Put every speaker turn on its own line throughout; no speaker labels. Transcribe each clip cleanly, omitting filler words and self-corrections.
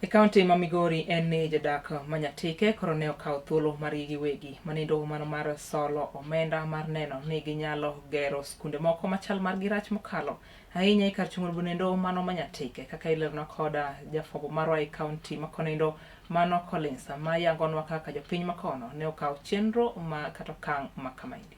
E kaunti ma Migori en ni jodak ma Nyatike koro ne okawo thuolo margi giwegi manindo mano mar solo omenda mar neno ni ginyalo gero skunde moko machal margi rach mokalo ahinya e kar chung' bonendo mano ma Nyatike kaka ileronwa koda jafwambo marwa e kaunti ma Konindo mano Collins ma yangonwa kaka jopiny makono ne okawo chenro ma kata okang' ma kamaendi.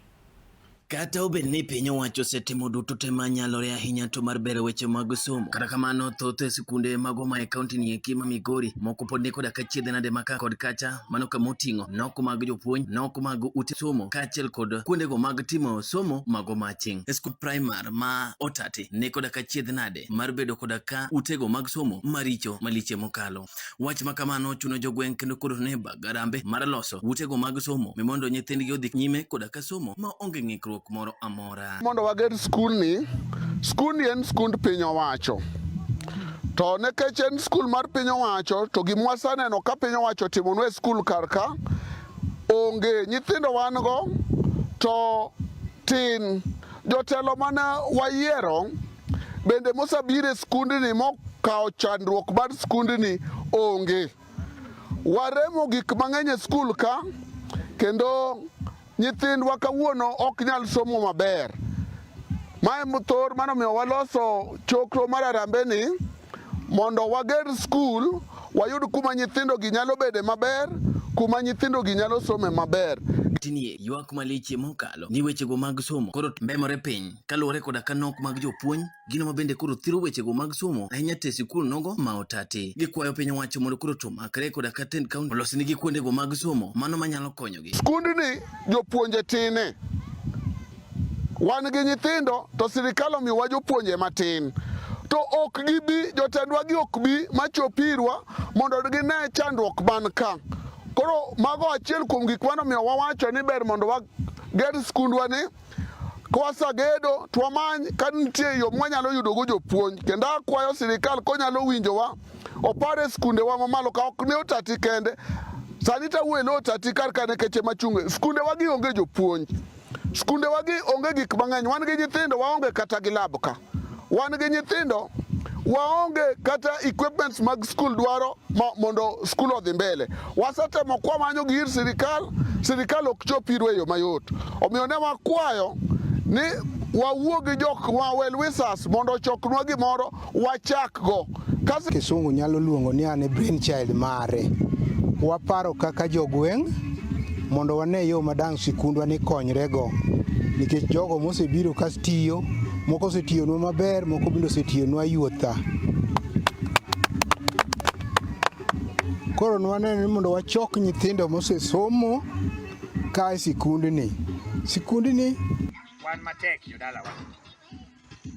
Kata obedo ni piny owacho osetimo duto te manyalore ahinya to mar bero weche mag somo, kata kamano thoth sikunde mago ma e kaunti ni eki ma Migori moko pod ni koda ka chiedhe nade maka kod kacha mano kama oting'o nok mag jopuonj, nok mag ute somo kaachiel kod kuondego mag timo somo mago maching'. E skul primar ma Otati ni koda ka chiedh nade mar bedo koda ka utego mag somo maricho maliche mokalo. Wach ma kamano chuno jogweng' kendo koro ne garambe mar loso utego mag somo mi mondo nyithindgi odhi nyime koda ka somo ma onge ng'ikruok moro amora.
Mondo wager skulni, skulni en skund piny owacho. To nikech en skul mar piny owacho, to gima waseneno ka piny owacho otimonwa e skul kar ka, onge. Nyithindo wan go to tin. Jotelo mane wayiero bende mosebiro e skundni mokawo chandruok mar skundni onge. Waremo gik mang'eny e skul ka kendo nyithindwa kawuono ok nyal somo maber. Mae thor mano omiyo waloso chokro mar Harambee ni mondo wager skul wayud kuma nyithindo gi nyalo bede maber, kuma nyithindo gi nyalo some maber.
Tinie ywak malich mokalo ni wechego mag somo koro mbemore piny kaluwore koda ka nok mag jopuonj gino ma bende koro thiro wechego mag somo ahinya te sikul nogo ma Otati. Gikwayo piny owacho mondo koro to makre koda ka tend kaunti olosnigi kuondego mag somo mano manyalo konyogi.
Skundni jopuonje tine. Wan gi nyithindo to sirikal omiyowa jopuonje matin. To ok gibi, jotendwa gi ok bi machop irwa mondo gine chandruok man ka. Koro mago achiel kuom gik mane omiyo wawacho ni ber mondo wager skundwa ni Kwasegedo to wamany ka nitie yo mwanyalo yudogo jopuonj kendo akwayo sirikal konyalo winjowa opar e skundewa mamalo ka ok ne Otati kende sani tawuoyo e lo Otati kar ka nikech ema achung'e skundewa gi onge jopuonj skundewa gi onge gik mang'eny wan gi nyithindo waonge kata gi lab ka wan gi nyithindo waonge kata equipments mag skul dwaro mondo skul odhi mbele. Wasetemo kwamanyo gi ir sirikal, sirikal ok chop irwa e yo mayot. Omiyo ne wakwayo ni wawuo gi jok ma well wishers mondo ochoknwa gimoro wachakgo.
Kas Kisungu nyalo luongo ni an e brain child mare. Waparo kaka jogweng' mondo wane yo ma dang' sikundwa ni konyrego nikech jogo mosebiro ka tiyo moko osetiyonwa maber moko bende osetiyonwa yuotha. Koro nwaneno ni mondo wachok nyithindo mosesomo ka e sikundni. Sikundni
wan matek jodalawa.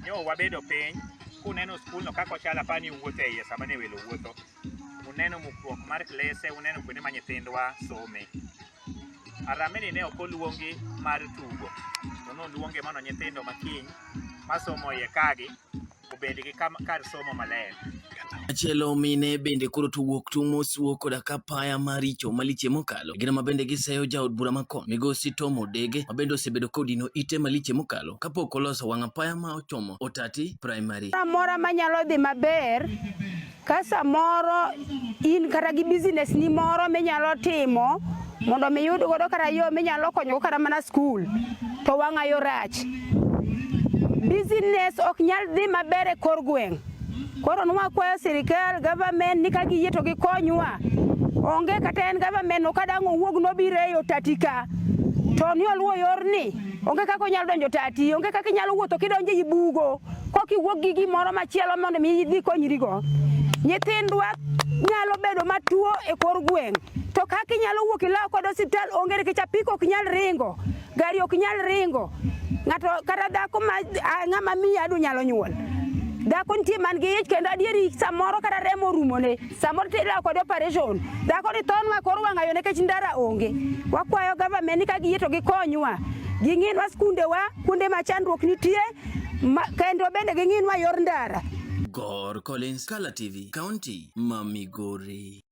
Nyo wabedo piny kuneno skulno kaka ochalo apani uwuotho e iye sama ne welo wuotho. Uneno mukruok mar klese, uneno kuonde ma nyithindwa some. Harambee ni ne ok oluongi mar tugo, to noluonge mondo nyithindo makiny masomo iye kagi obed gi kar somo maler.
Machielo mine bende koro to wuok tung' mosuo koda ka paya maricho maliche mokalo. Gino ma bende giseyo jaod bura makon migosi Tom Odege ma bende osebedo kodino ite maliche mokalo kapok oloso wang' apaya ma ochomo Otati Primary.
Mora manyalo dhi maber Ka samoro in kata gi business ni moro minyalo timo mondo mi iyud godo kata yo minyalo konyogo kata mana skul to wang'a yo rach. Business ok nyal dhi maber e kor gweng'. Koro nwakwayo sirikal, government ni ka giyie to gikonywa. Onge kata en government no kadang' owuog nobiro ei Otati ka to ni oluwo yorni, onge kaka onyalo donjo Otati, onge kaka inyalo wuotho kidonjo ei bugo. Kok iwuok gi gimoro machielo mondo mi idhi konyrigo. Nyithindwa nyalo bedo matuo e kor gweng' to kaka inyalo wuok ilaw kod osiptal onge nikech apiko ok nyal ringo, gari ok nyal ringo. Ng'ato kata dhako ma ng'ama miyo adu nyalo nyuol. Dhako nitie man gi ich kendo adieri samoro kata remo orumone, samoro to ilawo kode operation. Dhako ni thonwa kor wang'ayo nikech ndara onge. Wakwayo government ni ka giyie to gikonywa. Ging'inwa skundewa, kuonde ma chandruok nitie Ma, kendo bende ging'inwa yor ndara.
Gor Collins, Kala TV, County ma Migori.